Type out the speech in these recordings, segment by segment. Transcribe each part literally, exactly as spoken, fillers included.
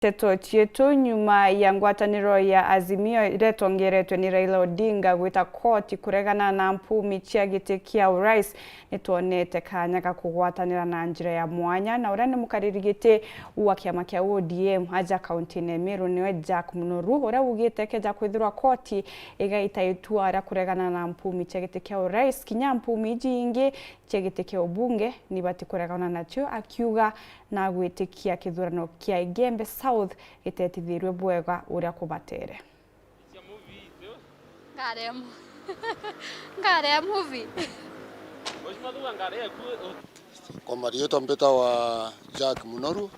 Nteto cietu. Nyuma ya ngwataniro ya Azimio iria itongeretwe ni Raila Odinga gwita koti kuregana na mpumi cia giti kia urais, nitwonete kanya ga kugwatanira na njira ya mwanya na uria ni mukariri giti wa kiama kia O D M aja kauntine ya Meru, niwe Jack Munoru, uria ugite keja kwithirwa koti igaita itua ria kuregana na mpumi cia giti kia urais, kinya mpumi iji ingi cia giti kia ubunge nibati kuregana nacio, akiuga na gwitikia kithurano kia Igembe South gitetithirue bwega uria kubatere. Ngarea mu-, ngarea movie. Kwa marietwa mbitawa Jack Munoru,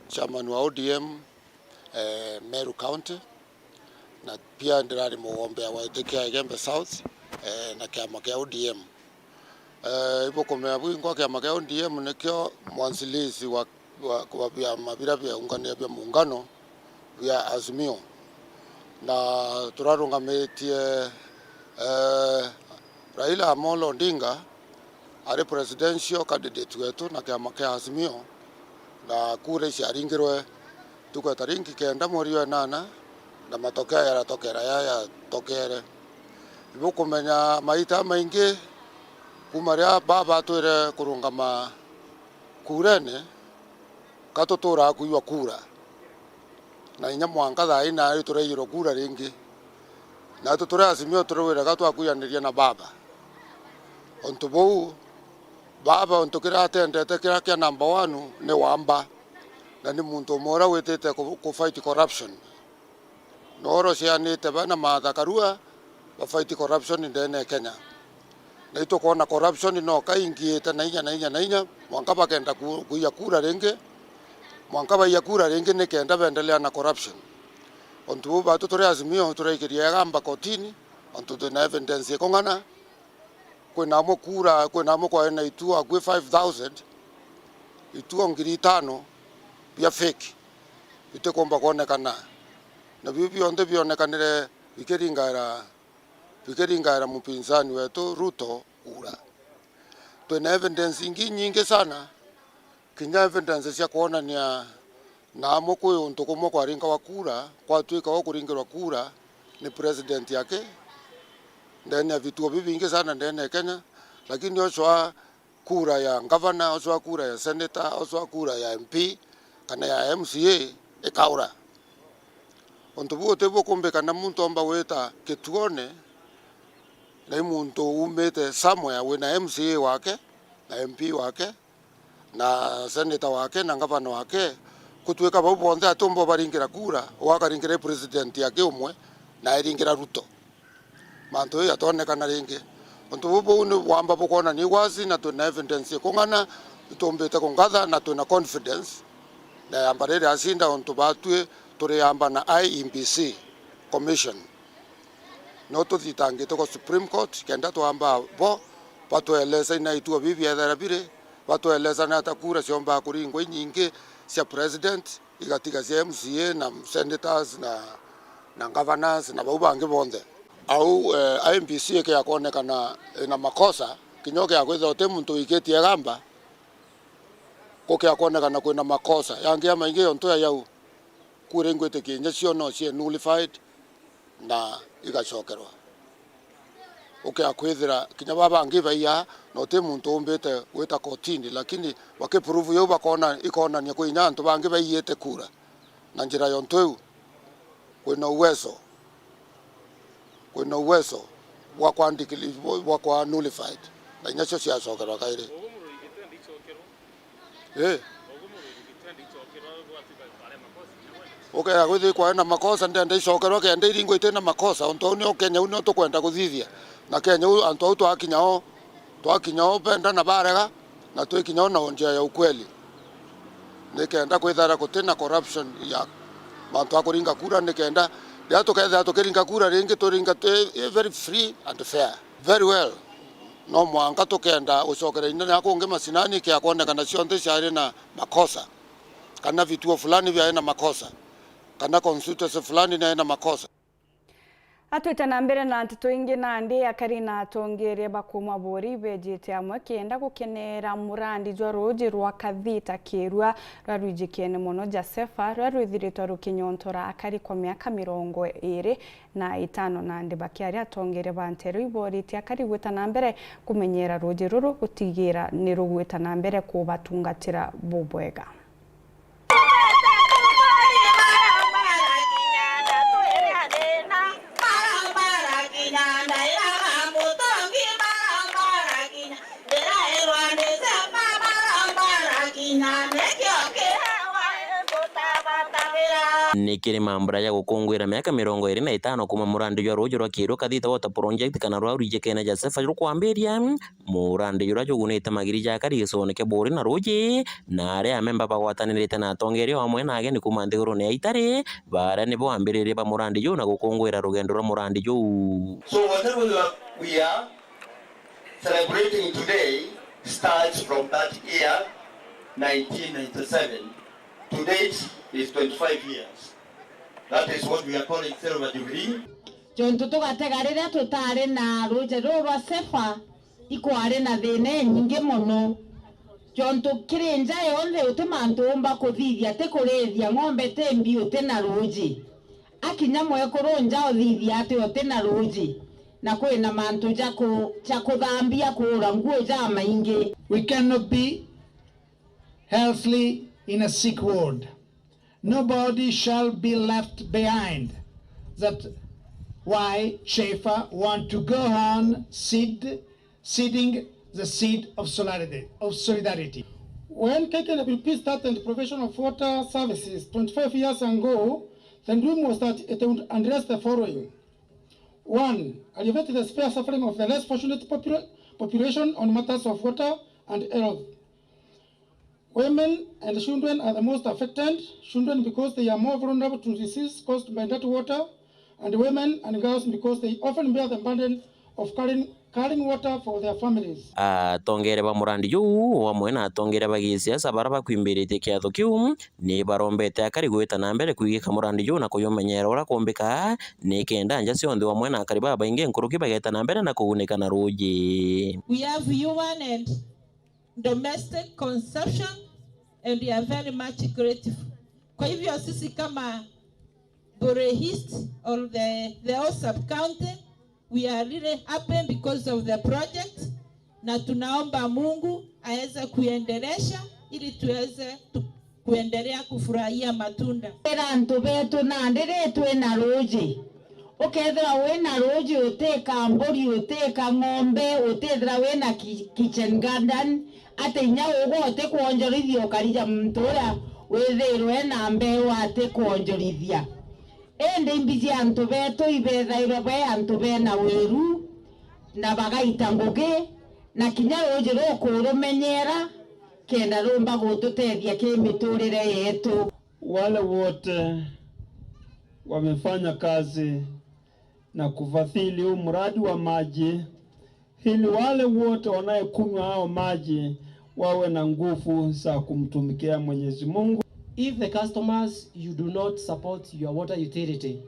chairman wa O D M, eh, Meru County, na pia ndirari mugombea wa giti kia Igembe South, eh, na kiama kia O D M. Eh, ibukumenya bwingwa kiama kia O D M nikio mwanzilishi wa, wa, wa biama biria biaunganire bia muungano bia Azimio. Na turarungamitie, eh, Raila Amolo Odinga ari presidential candidate wetu na kiama kia Azimio, na kura iciaringirwe ntuku ya taringi kenda mweri wa inana, na matokeo yaratokera ya yatokere. Ibukumenya maita maingi kuma riria baba atwire kurungama kurene, ka tuturaga kuiywa kura. Na inya mwanka thaa ii nari turaiyirwa kura ringi. Naitwe turi Azimio turiwira ga twakuiyaniria na baba. Untu buu, baba untu kiria atendete kiria kia number one ni wamba. Na ni muntu umwe uria witite ku, ku fight corruption. Nooro cianite bana Martha Karua ba fight corruption ndene ya Kenya. Na itukwona corruption no kaingiite na inya, na inya, na inya, mwanka bakenda ku, kuiya kura ringi, mwanka baiya kura ringi nikenda bendelea na corruption. Untu buu batu turi Azimio turaikiria Igamba kotini, untu twina evidence ikung'ana, kwina amwe kura, kwina amwe kwari na itu akui five thousand, itu ngiri itano bia fake, bitikumba kwonekana. Na biu bionthe bionekanire bikiringaira, bikiringaira mupinzani wetu Ruto kura. Twina evidence ingi nyingi sana, kinya evidence cia kwonania na amwe kwi untu kumwe kwaringawa kura, kwatwika o kuringirwa kura ni president yake, ndene ya vituo bibingi sana ndene ya Kenya, lakini ocwa kura ya ngavana, ocwa kura ya senator, ocwa kura ya M P kana ya M C A ikaura. Untu buu utibuo kumbika na muntu omba gwita kituone, na i muntu umite somewhere wina M C A wake na M P wake na senator wake na ngavana wake, gutwika bau bonthe atiumba baringira kura, wakaringira president yake umwe na airingira Ruto. Mantu ii jatonekana ringi. Untu buu buu ni bwamba bukwonania wazi na twina evidence ikung'ana, itumbite kungatha na twina confidence. Na yamba riria acinda untu batwi turi yamba na I E B C commission. No tuthitangite kwa Supreme Court kenda twamba bo batweleza ina ituo biu biethera biri, batweleza ni ata kura ciombaa kuringwa inyingi cia president, igatiga cia M C A na senators na, na governors na bau bangi bonthe. Au, eh, I E B C ikia kwonekana ina makosa, kinya ukia kwithira uti muntu wikitie Igamba, gukia kwonekana kwina makosa. Yangi ya maingi yontu ya yau, kura ingwitikia inya cio no cie nullified na igacokerwa. Ukia kwithira kinya baba bangi baiya, na uti muntu umbite gwita kotini, lakini bakiprove yau bakona, ikonania kwi inya antu bangi baiyite kura na njira yontu iu, kwina uwezo, kwina uwezo bwa kwandikili-, bwa kwa nullified, na inya cio ciacokerwa kairi. Ii. Ukea gwithi kwari na makosa, ndenda icokerwa kenda iringwa iti na makosa, untu au nio Kenya, au nio tukwenda kuthithia. Na Kenya au, antu au twakinya o, twakinya o benda na barega, na twikinya o na njia ya ukweli. Nikenda kwithara guti na corruption ya mantu a kuringa kura, nikenda riria tukethira tukiringa kura ringi, turinga twi, i very free and fair. Very well. No mwanka tukenda gucokera inene ya kungi macinani kia kwonekana cionthe ciari na makosa, kana vituo fulani biari na makosa, kana constituency fulani niari na makosa. Atwite na mbere na nteto ingi, nandi akari na atongeeria ba kuuma Buuri beejite amwe kenda gukeneera murandi jwa ruuji rwa Kathita Kiirua ruria rwijikene mono ja Sefa, ruria rwithiritwe rukinyontora akari kwa miaka mirongo iiri na itano. Nandi bakiaria, atongeeria ba nteere iu booritie akari gwita na mbere kumenyeera ruuji ruru gutigiira ni rugwita na mbere kubatungatira bubwega. Ni kiri mambura ja gukunguira miaka mirongo iiri na itano kuuma murandi jwa ruuji rwa Kiirua Kathita Water Project kana rwa rwijikene ja Sefa rukwambiria, murandi juria jugunite magiri ja akari gicigoone kia Buuri na Ruuji, na aria amemba bagwatanirite na atongeeria o amwe na ageni kuuma nthiguruune ya Itari, baria nibo ambiriria ba murandi juu na gukunguira rugendo rwa murandi juu. So whatever we are, we are celebrating today starts from that year nineteen ninety-seven. To date is twenty-five years. That is what we are calling Silver Jubilee. Jontu tugatega riria tutaari na ruuji ruu rwa Sefa, ikwari na thiina inyingi mono, jontu kiri nja yonthe uti mantu uumba kuthithia, ti kuriithia ng'ombe, ti mbi, uti na ruuji. Akinya mwekuru nja uthithia ati uti na ruuji, na kwina mantu ja ku-, ja kuthambia, kuura nguo jamaingi. We cannot be healthily in a sick world. Nobody shall be left behind. That why Shefa want to go on seed, seeding the seed of solidarity, of solidarity. When K K W P started the provision of water services twenty-five years ago, the dream was that it would address the following. One, alleviate the severe suffering of the less fortunate popula-, population on matters of water and health. Women and children are the most affected, children because they are more vulnerable to disease caused by dirty water, and women and girls because they often bear the burden of carrying, carrying water for their families. Atongeeria ba murandi juu, o amwe na atongeeria ba gisiasa baria bakwimbiritie kiatho kiu, ni barombete akari gwita na mbere kwigika murandi juu na kuyumenyeera uria kuumbika, nikenda nja cionthe o amwe na akari babaingi nkuruki bageeta na mbere na kugunika na ruuji. We have human and domestic consumption, and we are very much grateful. Kwa hivyo sisi kama Buuri East or the, the whole sub-county, we are really happy because of the project, na tunaomba Mungu aweze kuendelesha ili tuweze tu-, kuendelea kufurahia matunda. Ira antu betu nandi ri twina ruuji, ukethirwa wina ruuji, utika mburi, utika ng'ombe, utithira wina ki-, kitchen garden, ati inya ugwe utikwonjorithia ukari ja muntu uria withiirwe ena mbeu atikwonjorithia. Indi imbi cia antu betu ibethairwa be antu bena wiru, na bagaita ngugi, na kinya ruuji rukurumenyera, kenda rumba gututethia ki miturire yetu. Wale wote wamefanya kazi na kufadhili huu mradi wa maji, ili wale wote wanayekunywa hao maji wawe na nguvu za kumtumikia Mwenyezi Mungu. If the customers, you do not support your water utility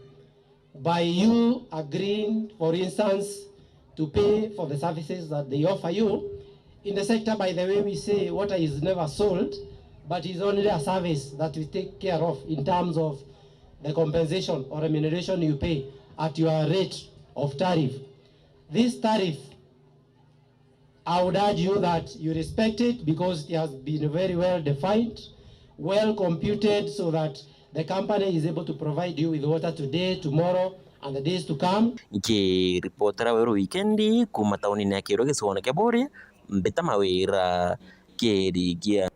by you agreeing, for instance, to pay for the services that they offer you, in the sector, by the way, we say water is never sold, but is only a service that we take care of in terms of the compensation or remuneration you pay at your rate of tariff. This tariff, I would urge you that you respect it because it has been very well defined, well computed, so that the company is able to provide you with water today, tomorrow, and the days to come. Nkiripotera Weru Wikendi kuuma taunini ya Kiirua gicigoone kia Buuri, mbita Mawira Kirigia.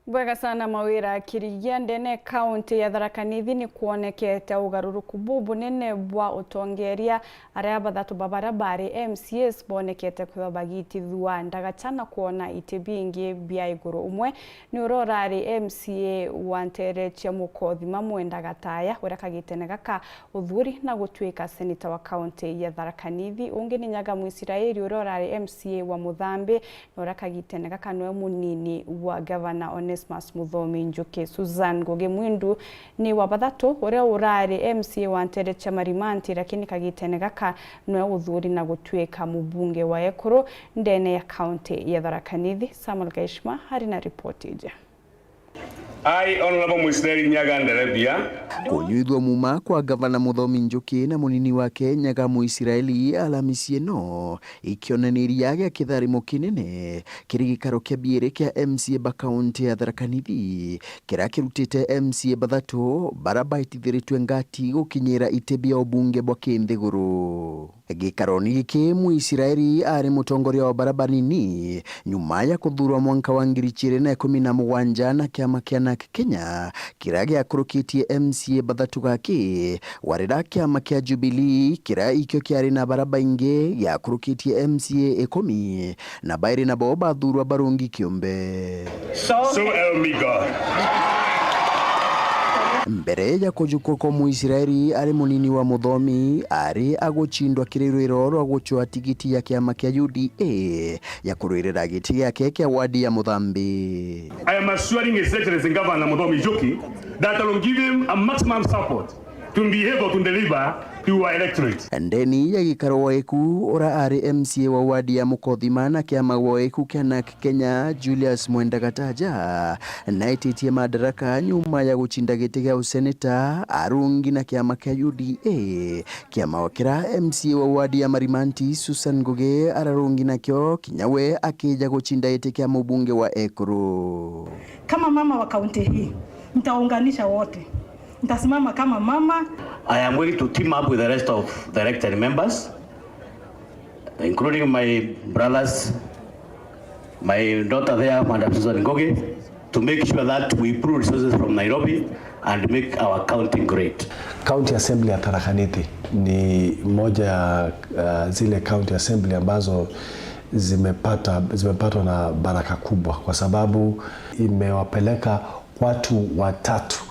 Bwega sana Mawira Kirigia. Ndene kaunti ya Tharaka Nithi ni kwonekete ugaruruku bubunene bwa utongeria, aria bathatu ba baria bari M C As bonekete kwithwa bagitithua ndagacha na kwona iti bingi bia iguru. Umwe ni uria urari M C A wa nteere cia Mukothima Mwenda Gataya, uria kagitene gaka uthuuri na gutwika seneta wa kaunti ya Tharaka Nithi. Ungi ni Nyaga Mwisiraeli uria urari M C A wa Muthambi, na uria kagitene gaka niwe munini wa gavana Onesmus Onesmus Muthomi Njuki. Susan Ngugi Mwindu ni wa bathatu, uria urari M C A wa ntere cia Marimanti, lakini kagitene gaka nwe uthuri na gutuika mubunge wa ekuru ndene ya kaunti ya Tharaka Nithi. Samuel Gaishma ari na ripoti iji. I, Honourable Mwisraeli Nyaga Nderebia. Kunyuithua muma kwa Gavana Muthomi Njuki na munini wake Nyaga Mwisraeli Alhamisi ino, ikionaniria gia kitharimo kinene kiri gikaro kia biiri kia M C A ba kaunti ya Tharaka Nithi, kiria kirutite M C A bathatu bara baitithiritue ngati gukinyira iti bia ubunge bwa kinthiguru. Gikaroni giki, Mwisraeli ari mutongoria wa bara banini nyuma ya kuthurwa mwanka wa ngiri ciiri na ikumi na mugwanja na kiama kia nak Kenya, kiria giakurukitie M C A bathatu gaki, warira kiama kia Jubilee, kiria ikio kiari na bara baingi, giakurukitie M C A ikumi, na bairi nabo bathurwa barungi kiumbe. So help me God. Mbere ya kujukwa kwa Mwisraeli ari munini wa Muthomi, ari agucindwa kiri rwiro rwa gucwa tigiti ya kiama kia U D A ya kurwirira giti giake kia wadi ya Muthambi. I am assuring His Excellency Governor Muthomi Njuki that I will give him a maximum support to be able to deliver to our electorate. Ndeni ya gikaro wa iku, ura ari M C A wa wadi ya Mukothima na kiama wa iku kia nak Kenya, Julius Mwenda Gataja, naititie madaraka nyuma ya gucinda giti gia useneta arungi na kiama kia U D A. Kiama kira M C A wa wadi ya Marimanti, Susan Ngugi, ararungi nakio, kinya we akija gucinda giti kia mubunge wa ekuru. Kama mama wa kaunti hii, nitaunganisha wote. Nitasimama kama mama. I am going to team up with the rest of the elected members, including my brothers, my daughter there, Madam Susan Ngogi, to make sure that we pull resources from Nairobi and make our county great. County Assembly ya Tharaka Nithi ni moja ya, uh, zile county assembly ambazo zimepata, zimepatwa na baraka kubwa kwa sababu imewapeleka watu watatu,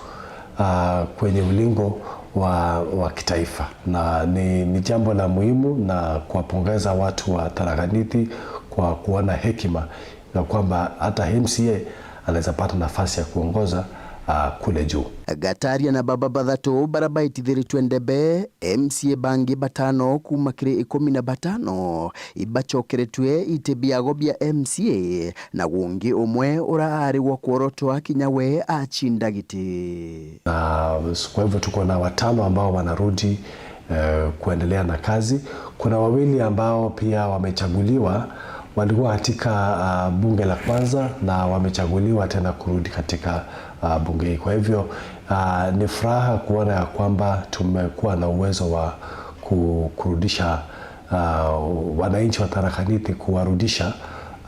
ah, kwenye ulingo wa, wa kitaifa, na ni, ni jambo la muhimu na kuwapongeza watu wa Tharaka Nithi kwa kuona hekima ya kwamba hata M C A anaweza pata nafasi ya kuongoza, ah, kule juu. Gataria na baba bathatu bara baitithiritwe ndebe, M C A bangi batano kuuma kiri ikumi na batano ibacokeretue iti biago bia M C A, na gungi umwe ura ari gwa kworotwa kinya we acinda giti. Na kwa hivyo tuko na watano ambao wanarudi, eh, kuendelea na kazi. Kuna wawili ambao pia wamechaguliwa, walikuwa katika, ah, bunge la kwanza na wamechaguliwa tena kurudi katika, ah, bunge hii. Kwa hivyo, ah, ni furaha kuona ya kwamba tumekuwa na uwezo wa ku-, kurudisha, ah, wananchi wa Tharaka Nithi, kuwarudisha,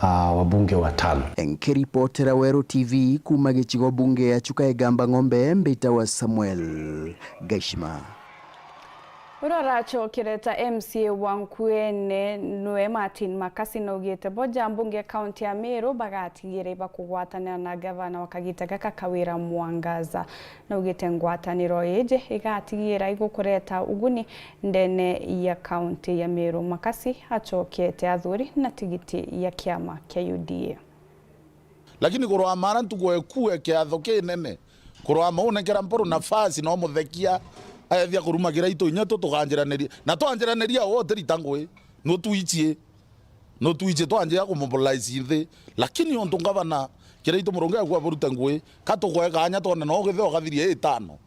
ah, wabunge watano. Nkiripotera Weru T V kuuma gicigo bunge ya Chuka Igamba Ng'ombe, mbitawa Samuel Gaishima. Uria uracokere ta M C A wa Nkuene nwe Martin Makasi naugite bo ja mbunge kaunti ya Meru bagatigira ibakugwatanira na gavana wa kagita gaka Kawira Mwangaza. Naugite ngwataniro iji igatigira igukureta uguni ndene ya kaunti ya Meru. Makasi acokete athuri na tigiti ya kiama kia U D A. Lakini kurwa mara ntuku ekue kiatho kinene, kurwa mau unenkera Mpuru nafasi no muthekia aethia kuruma Kiraitu inya tu tukanjiraniria. Na twanjiraniria wote rita ngui, no twichie. No twichie twanjia kumobilize nthi. Lakini untu ngavana Kiraitu Murungi agua burute ngui, ka tukwe kanya twone no githio gathirie itano.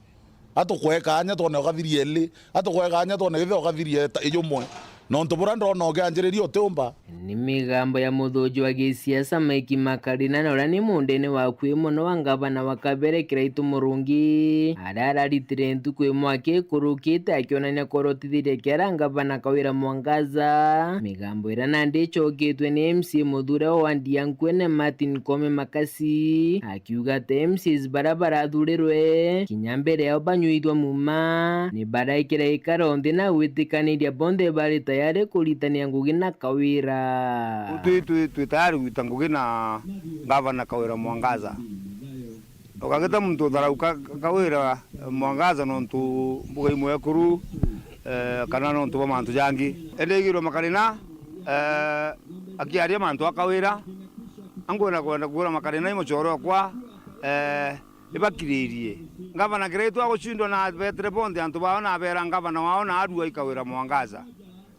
Atukwe kanya twone ukathiria ili, atukwe kanya twone githio ukathiria eta-, ijumwe. Nontu buria ndona ukianjiriria utiumba. Ni migambo ya muthuji wa gisiasa Mike Makarina na uria ni mundene wa akui mono wa ngavana wa kabere Kiraitu Murungi, aria araritire ntuku imwe akikurukite akionania kworotithiria kiara ngavana Kawira Mwangaza. Migambo iria nandi icoketwe ni M C A muthure wa wandi ya Nkuene Martin Koome Makasi, akiuga ati M C As baria barathurirwe kinya mbere yao banyuithwa muma, ni baraikira ikaro nthi na gwitikaniria bonthe bari tayari kuritania ngugi na Kawira. Twi, twi, twi tayari gwita ngugi na Gavana Kawira Mwangaza. Ukagita muntu utharau Ka-, Kawira Mwangaza nontu mbuga imwekuru, eh, kana nontu bwa mantu jangi. Indi igirwe Makarina, eh, akiaria mantu a Kawira, ankwenda kwenda kuura Makarina i mucore okwa, Eh, ibakiririe. Ngavana kiria itwa gucindwa na betere bonthe antu bao na abera ngavana wao na arua i Kawira Mwangaza.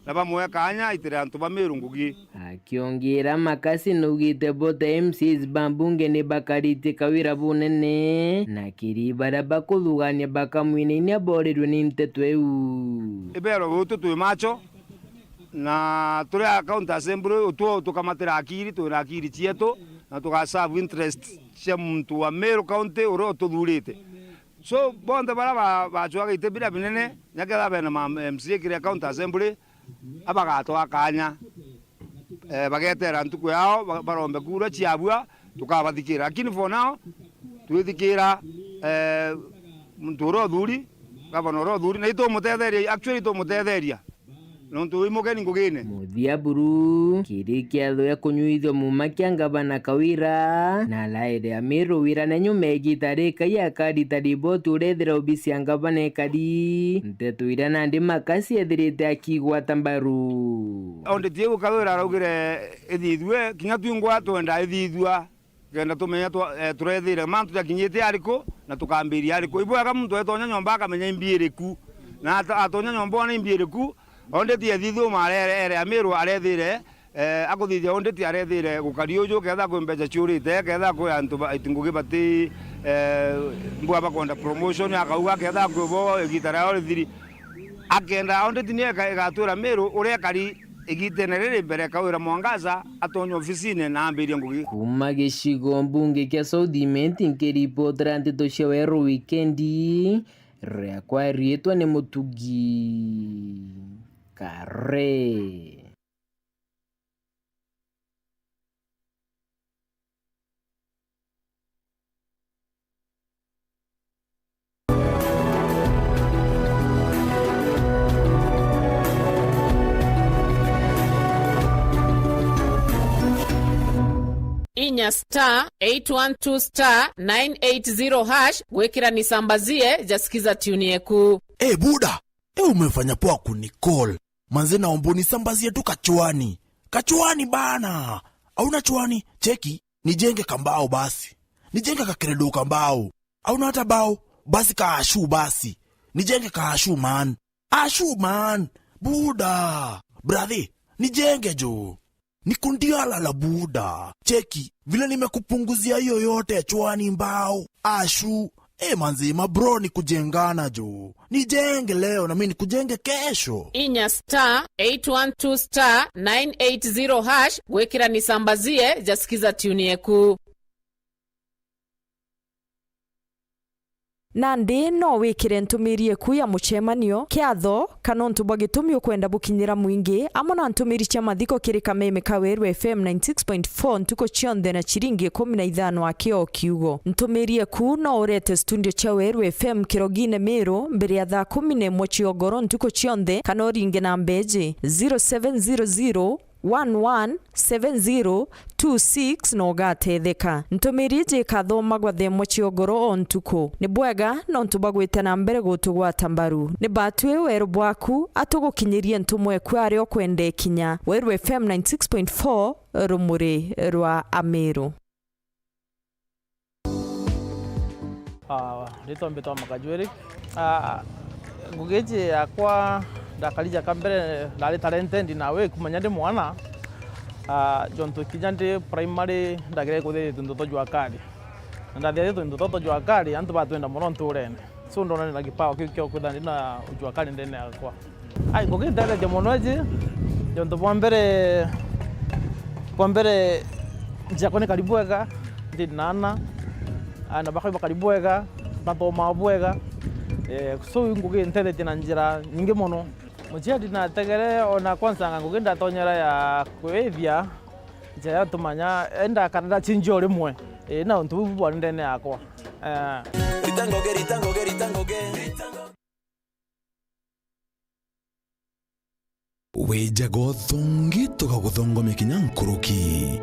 Na bamwe kaanya aitire antu ba Meru ngugi. Akiongeera Makasi naugite bo ta M C As ba mbunge ni bakaritie Kawira bunene, na kiri baria bakuthugania bakamwinainia boorerue ni nteto iu. Ibeerwa gutu twi macho, na turi a county assembly, utwo tukamatira akiri, twina akiri cietu, na tuga serve interest cia muntu wa Meru County uria ututhurite. So, bonthe baria ba-, bacwaga iti biria binene, nyakethira bena ma M C A kiria county assembly, abagatwaa kaanya, eh, bageteera ntuku yao, ba-, barombe kura ciabua, tukabathikira. Lakini for now, twithikira, eh, muntu uria uthuri, gavana uria uthuri, na itumutetheria, actually itumutetheria. Nontu wi mugeni ngugine. Muthia buru, kiri kiatho gia kunyuithua muuma kia ngavana Kawira, na araire Amiru wira na nyuma ya igiita rikai akarita riboti uria ethira obisi ya ngavana ikari. Nteto iria nandi Makasi ethirite akigwata mbaru. Audit iu Kawira araugire ithithue, kinya twingwa twenda ithithua. Kenda tumenya twa-, eh, turethire mantu jakinyite ariku na tukambiria ariku. Ibwega muntu etonya nyomba akamenya imbi iriku. Na at-, atonya nyomba ona imbi iriku, audit ethithuma arere, ere Amiru arethire, eh, akuthithia audit arethire gukari uju, ketha kwi mbeca ciurite, ketha kwi antu ba-, iti ngugi bati, eh, mbua bakwenda promotion, akauga ketha kwi bo igita riao rithiri. Akenda audit niyo ika-, igatwira Miru uria ekari igitene riri mbere Kawira Mwangaza atonya ofisine na ambirie ngugi. Kuuma gicigo mbunge kia South Imenti, nkiripotera nteto cia Weru Wikendi, riakwa riitwa ni Mutugi Kare. Inya star eight one two star nine eight zero hash gwikira nisambazie ja Skiza tune yeku. Eh, Buda, eh, umefanya poa kunicall. Manze, naomba unisambazie tu kachwani. Kachwani bana. Hauna chwani? Cheki, nijenge kambao basi. Nijenge kakeredo kambao. Hauna hata bao? Basi kaashu basi. Nijenge kaashu man. Ashu man. Buda. Brother, nijenge jo. Ni kundiala la Buda. Cheki, vile nimekupunguzia hiyo yote chwani mbao. Ashu. Eh, manze, mabro ni kujengana jo. Nijenge leo na mimi nikujenge kesho. Inya star eight one two star nine eight zero hash gwikira nisambazie ja Skiza tune yeku. Nandi no wikire ntumiri eku ya mucemanio, kiatho, kana untu bwa gitumi ukwenda bukinyira mwingi, amwe na ntumiri cia mathiko kiri Kameme ka Weru F M ninety six point four ntuku cionthe na ciringi ikumi na ithano aki o kiugo. Ntumiri eku no urete studio cia Weru F M Kirogine Miru mbere ya thaa kumi na imwe cia ugoro ntuku cionthe, kana uringe namba iji, zero seven zero zero, one one seven zero two six na ugatetheka. Ntumiri iji ikathomagwa thaa imwe cia ugoro o ntuku. Ni bwega nontu bwa gwita na mbere gutugwata mbaru. Ni batwi weru bwaku, atugukinyirie ntumwa eku aria ukwenda ikinya. Weru F M ninety six point four, rumuri rwa Amiru. Ah, ritwa mbitwa Makaju Eric. Ah, ngugi iji yakwa ndakarija ka mbere ndari talented na we kumanya ndi mwana. Ah, jontu kinya ndi primary ndagire kuthithitwe ntoto jwa kari. Na ndathithitwe ntoto jwa kari, antu batwenda mono nturene. So, ndona ndina kipawa kiu kio kwithira ndina ujua kari ndene yakwa. Ai, ngugi ntethetie mono iji, jontu bwa mbere, bwa mbere, nji yakwa ni kari bwega, ndi na ana, ana bakwa bakari bwega, bathomaa bwega. Eh, so, ngugi ntethetie na njira nyingi mono. Muciari nategere ona kwanza nga ngugi ndatonyera ya kwithia, njira ya tumanya, enda kana ndacinjia o rimwe. Eh, na untu buu bwari ndene yakwa. Eh. Rita ngugi, rita ngugi, rita ngugi. Wijaga uthongi, tugaguthongomia kinya nkuruki.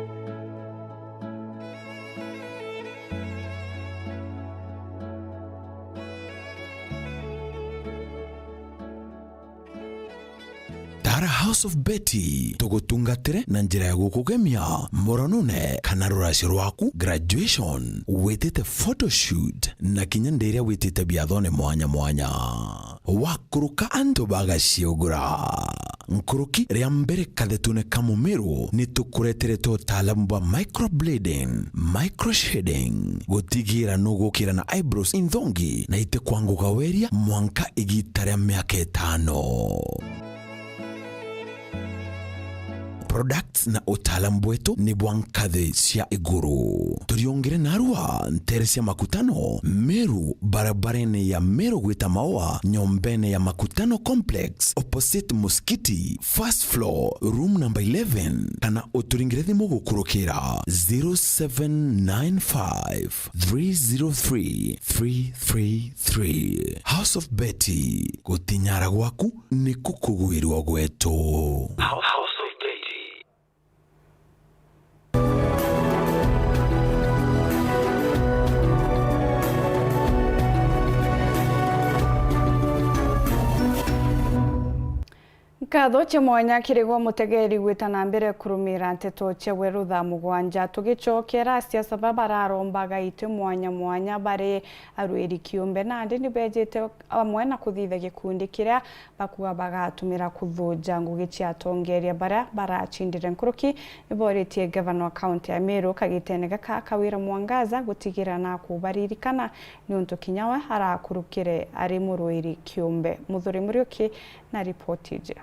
Ta Ara House of Betty, tugutungatire na njira ya gukugemia muronone kana ruracio rwaku, graduation, witite photoshoot, na kinya ndiria witite biathone mwanya mwanya. Wakuruka antu bagaciugura. Nkuruki ria mbere kathetune ka Mumiru, ni tukureterete utaalamu bwa microblading, microshading, gutigira nugukira na eyebrows inthongi na ite kwanguga weria mwanka igita ria miaka itano. Products na utaalamu bwetu ni bwa nkathi cia iguru. Turiongere narua ntere cia makutano, Meru, barabarene ya Meru gwita Maua, nyombene ya Makutano Complex, opposite Musikiti, first floor, room number eleven, kana uturingire thimu gukurukira zero seven nine five, three zero three, three three three. House of Betty, gutinyara gwaku niku kugwirua gwetu. House of Betty. Nkatho cia mwanya kiri gwe mutegeri gwita na mbere kurumira nteto cia weru thaa mugwanja. Tugicokera, asiasa baba bararombaga iti mwanya mwanya bari arwiri kiumbe, nandi ni bejite amwe na kuthitha gikundi kiria bakuga bagatumira kuthuja ngugi cia atongeria baria baracindire nkuruki. Ni boritie gavana wa kaunti ya Meru kagitene gaka Kawira Mwangaza gutigira na kubaririkana, niuntu kinya we arakurukire ari murwiri kiumbe. Muthuri Muriuki na ripoti iji.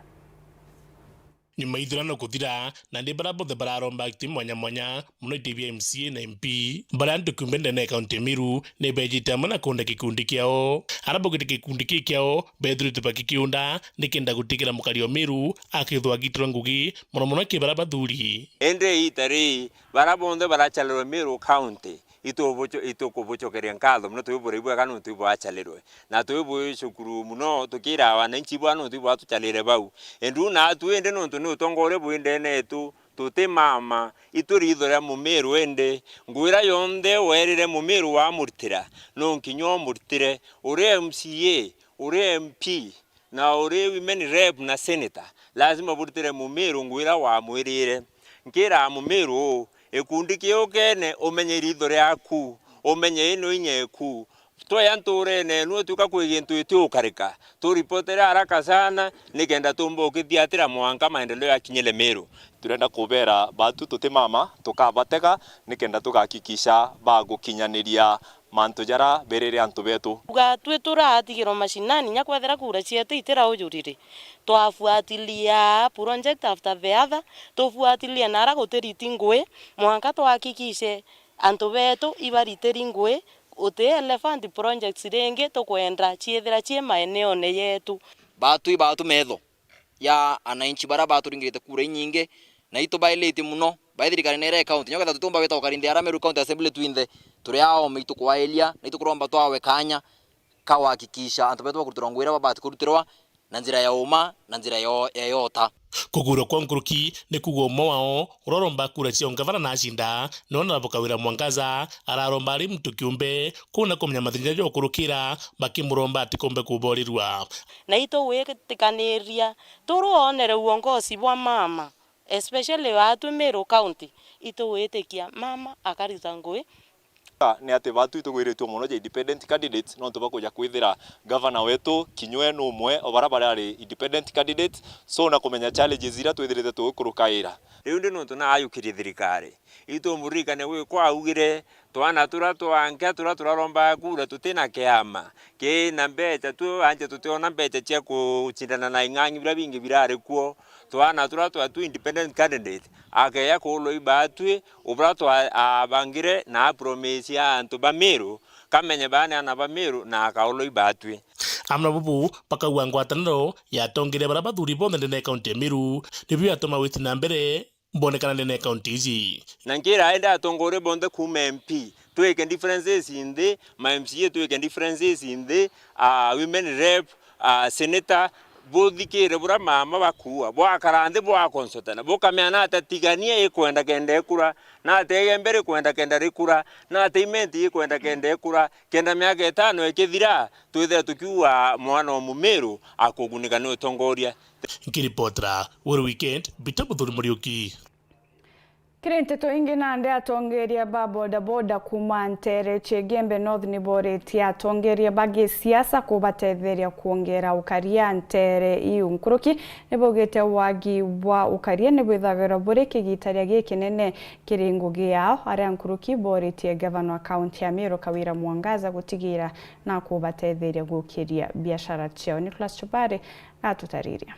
Nyuma ya ithurano kuthira, nandi baria bonthe bararomba iti mwanya mwanya, mono iti bia M C A na M P, baria antu kiumbe ndene ya kaunti ya Meru ni bejite amwe na kuunda gikundi kiao. Aria baugite gikundi kii kiao bethuritwe bagikiunda nikenda gutigira mukari wa Meru akethwa agitirwa ngugi, mono mono ki baria bathuri. Indi iita rii, baria bonthe baracarirwe Meru County, itubuco-, itukubucokeria nkatho mono, twiburai bwega niuntu ibwacarirwe. Na twibwicukuru mono, tukira wananchi bwa niuntu ibwatucarire bau. Endu naatu indi niuntu ni utongoria bwi ndene yetu, tuti mama, itu riitho ria Mumiru indi, ngugi iria yonthe werire Mumiru wamuritira, no nkinya umuritire. Uri M C A, uri M P, na uri women rep na senator, lazima burutire Mumiru ngugi iria wamwirire. Nkira Mumiru uu, gikundi kiu kene, umenye riitho riaku, umenye ino inya eku. Tweya ntuurene enu, utwika kwi gintu gitiukarika, turipotere haraka sana, nikenda tumba ukithiatira mwanka maendeleo yakinyire Meru. Turenda kubera batu tuti mama, tukabatega, nikenda tugakikisha bagukinyaniria mantu jaria berire antu betu. Uga twi turatigirwa mashinani, inya kwethira kura cietu itiraujurire, twafuatilia project after the other, tufuatilie nara gutiriti ngui, mwanka twakikishe antu betu ibaritiri ngui, uti elephant projects ringi tukwenda ciithira cii maeneone yetu. Batu ibatu metho ya ananchi baria baturingirite kura inyingi, na itubailitie mono. Bai thirikari nere county, inya kwethira tutiumba gwita gukari nthi aria Meru County Assembly twinthe, turi aome, itukwailia na itukuromba twawe kanya ka gwakikisha antu betu bakurutirwa ngugi iria babati kurutirwa na njira ya uma na njira ya, ya yota. Kugurwa kwa nkuruki ni kuuga umwe wao uria uromba kura cia ungavana na acinda, nona Kawira Mwangaza araromba ari muntu kiumbe, kuna kumenya mathina jaria ukurukira, bakimuromba atikombe kuborirua. Na itugwitikaniria turuonere uongozi bwa mama, especially watu Meru County, itugwitikia mama akarita ngui. Ni ati batu itugwiritue mono ja independent candidates, nontu bakuja kwithira gavana wetu kinywe ni umwe o baria barari independent candidates, so na kumenya challenges iria twithirite tugikurukaira. Riu ndi nontu naayukirie thirikari, itumburirikane gwi kwaugire, twana turia twanke turia turarombaga kura tuti na kiama, kina mbeca, tu anje tutiona mbeca cia kucindana na ing'ang'i biria bingi birari kuo. Twana turia twa tu independent candidate, akeya kuulwa ibatwi, ubura twa abangire na apromise ya antu ba Meru, kamenye baneana ba Meru na akaulwa ibatwi. Amwe na bubu bakauga ngwataniro ya atongeria baria bathuri bonthe ndene ya kaunti ya Meru, nibio yatuma witi na mbere mbonekana ndene ya kaunti iji. Na nkira indi atongoria bonthe kuuma M P, twike differences nthi, ma M C A twike differences nthi, a women rep, a senator, Buthikire buria mama bakuuga, bwakara nthi bwakonsotana, bukamenya nate Tigania ikwenda kenda ikura, nate Igembe rikwenda kenda rikura, nate Imenti ikwenda kenda ikura, kenda miaka itano ikithira, twithire tukiuga mwana o Mumiru akugunika ni utongoria. Nkiripotera Weru Weekend, Peter Muthuri Muriuki. Kiri nteto ingi nandi, atongeria ba bodaboda kuuma nteere cia Igembe North ni boritie atongeria ba gisiasa kubatetheria kwongera ukaria nteere iu. Nkuruki ni baugite wagi bwa ukaria ni bwithagirwa buri kigitaria gikinene kiri ngugi yao, aria nkuruki boritie gavana wa kaunti ya Meru Kawira Mwangaza gutigira na kubatetheria gukiria biashara ciao. Nicholas Chobari atutariria.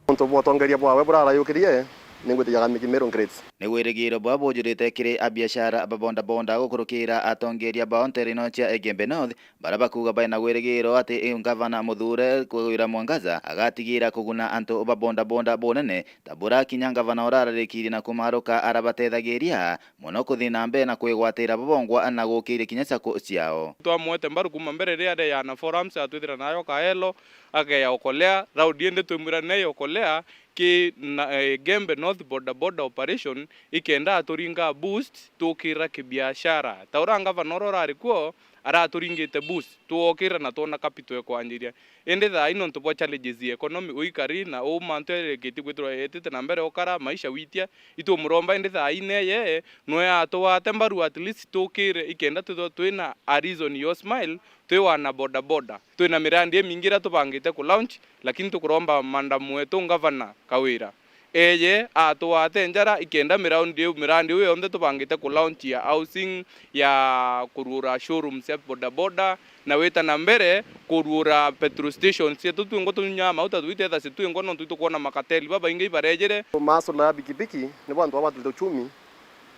Untu bwa utongeria bwawe burarayukirie, ningwitijaga Miki Meru Grades. Ni wirigiro bwa bujurite kiri abiashara ba bodaboda gukurukira atongeria bao nteere ino cia Igembe North, baria bakuuga baina wirigiro ati ngavana muthure Kawira Mwangaza agatigira kuguna antu ba bodaboda bunene ta buria kinya ngavana urararikirie na kumaruka arabatethagiria mono kuthi na mbere na kwigwatira bobongwa na gukiria kinya sacco ciao. Twamwete mbaru kuuma mbere riria areana forums atwithira nayo Kaelo, akeya Okolea, raundi indi twimwira neya Okolea, ki na, eh, Igembe North Boda Boda Operation, ikenda aturinga boost, tukira kibiashara. Ta uria ngavana uria urari kuo, araturingite boost, twokira na twona capital ikwanjiria. Indi thaa ii nontu bwa challenges ya economy, uikari na u mantu ereketie kwithirwa etite na mbere ukara, maisha witia, itwimuromba, indi thaa ii neye, nwe atugwate mbaru at least tukire, ikenda twithirwa twina a reason yo smile, twi wana boda boda. Twina mirandi imingi iria tubangite ku launch, lakini tukuromba madam wetu ngavana Kawira, eye atugwate njara ikenda mirandi iu, mirandi iu yonthe tubangite ku launch ya housing, ya kuruura showrooms cia boda boda, na wita na mbere kuruura petrol stations cietu twingwa tunyunyaga mauta twitethasi twingwa nontu itukwona makateli babaingi ibarejere. Masula ya bikibiki nibo antu babwatirite uchumi,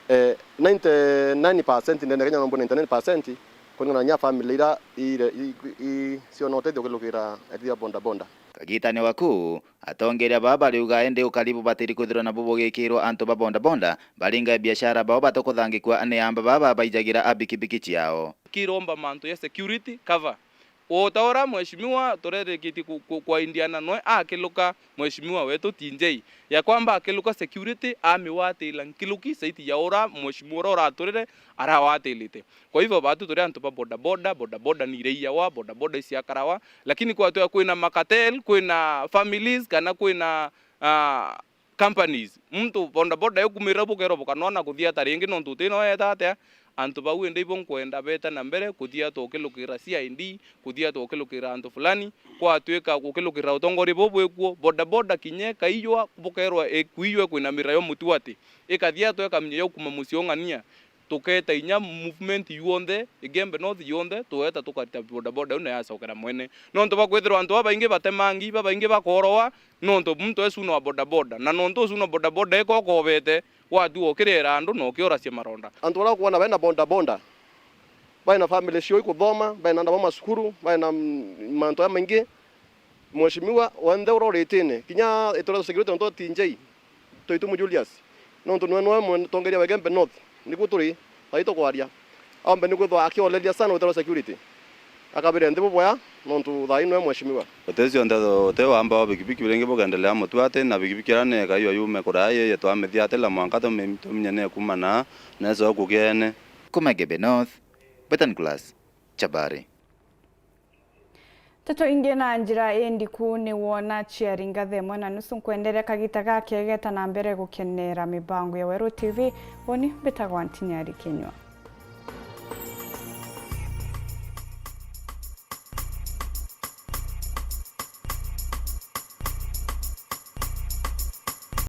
eh, ninety nine percent ndene Kenya nombo ninety nine percent kulingana na nya family ira ire, i, i, ciona utethio kilukira ethia boda boda. Kagitani wa kuu, atongeria baa bariuga indi ukari bubatiri kwithirwa nabu bugikirwa antu ba bodaboda baringa biashara bao batokuthangikua ni amba baa babaijagira a bikibiki ciao. Kiromba mantu ya security cover. Ota ura mheshimiwa turerikitie ku, ku, kwaindiana noe akiluka mheshimiwa wetu T J. Ya kwamba akiluka security amiwatila nkiluki saiti ya ura mheshimiwa ura uraturire arawatilite. Kwa hivyo, batu turi antu ba boda boda, boda boda ni iria iyawa, boda boda iciakarawa, lakini kwatwea kwina macartel, kwina families, kana kwina, ah, companies. Muntu boda boda yukumira bukerwa bukanona kuthia ta ringi nontu utina weta atia, antu bau indi ibo nkwenda beta na mbere kuthia tukilukira C I D, kuthia tukilukira antu fulani, kwatwika gukilukira utongoria bubu bwikuo, boda boda kinya ikaiywa, bukerwa ikuiywe kwina mira yo mutuati, ikathia tweka minya yo kuma mucii ung'ania. Tuketa inya movement yonthe, Igembe North yonthe, tueta tukarita boda boda iu na yacokera mwene. Nontu bwa kwithirwa antu babaingi batemangi, babaingi bakoroa, nontu muntu e cuna wa boda boda. Na nontu ucuna boda boda eka ukobete, watua ukirera andu na ukiuracia maronda. Antu baria ukwona bena boda boda, bena family cio ikuthoma, bena ana bao macukuru, bena, mm, mantu jamaingi, Mheshimiwa, wenthe uria uritine, kinya itwira security nontu T J, Toitumu Julius, nontu niwe, niwe mutongeria wa Igembe North, niku turi, thai tukwaria. Aombe nikwithwa akioleria sana utwira security. Akabire nthi buboya, nontu thai niwe mheshimiwa. Uti cionthe, uti wamba wa bikibiki biringi bukendelea mutuati, na bikibiki iria ni ikaiywa yume kuraya, yeye twamithia atila mwanka tumi-, tuminye ni kuma na, na icoku kiene. Kuma Igembe North, Betan Class, Chabari. Nteto ingi na njira indiku ni wona ciari ngatha imwe na nusu. Nkwenderia kagita gakegeta na mbere gukenera mibango ya Weru T V. Uni mbitagwa Ntinyari Kinyua.